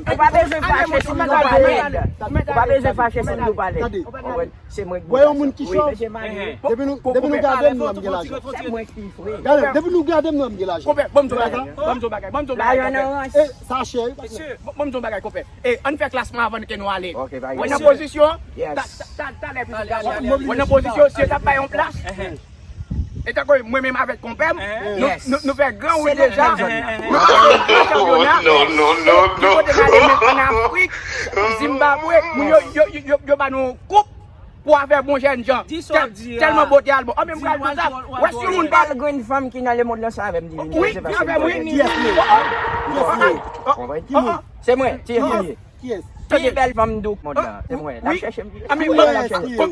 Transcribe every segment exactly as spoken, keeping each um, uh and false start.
Ou pa bezwen fache si m nou pa lèd. Ou pa bezwen fache si m nou pa lèd. Ou konprann? Se mwen ki Yon moun ki chòv. Depi nou, depi nou gade m, nou wè m gen lajan. Gade, depi nou gade m, nou wè m gen lajan. Konpè, ban m di w bagay. Ban m di w bagay. Ban m di w bagay, konpè. E, sa chè, wi, patnè. Mesye, ban ban m di w bagay, konpè. E, ann fè klasman avan ke nou ale. Mwen nan pozisyon, ta, ta, ta, talè pou nou gade. Mwen nan pozisyon, si yo t ap bay yon plas. E tankou mwen menm avèk konpè m, nou, nou, nou fè gran wout deja. Nou fè gran chanpyona. Ki kote n ale menm ann Afrik, Zimbabwe, moun yo, yo, yo, yo, yo ba nou koup pou afè bon jèn jan. Tèlman bote al bon. An menm pral di sa. Wè si yon moun pa. Bèl grenn fanm ki nan lemonn lan sa avè m di vini. Wi, avè m, wi. Ki moun? Se mwen, ti Jimmy. Kiyès? Pi bèl fanm douk mond lan. Se mwen. L ap chèche m.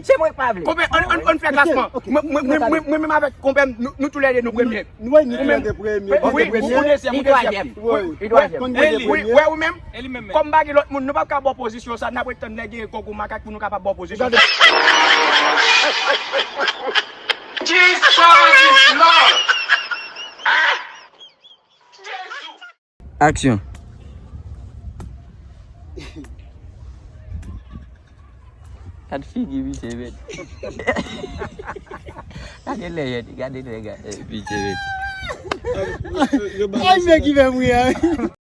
Se mwen k pa vle. Konpè, ann, ann, ann fè klasman. Mwen, mwen, mwen, mwen, mwen menm avèk konpè m, nou, nou toulède nou premye. Nou wè nou toulède premye. Wi, ou dezyèm, ou dezyèm. Wi, wè ou menm. Kòm pa gen lòt moun, nou p ap ka ba w pozisyon sa, n ap ret tann lè gen konkou makak pou nou kapab ba w pozisyon sa. Jesus is Lord. Aksyon. Gad figi misye, men. Gade lè, gade lè, gade misye, men. Ay, men ki fè m ri a.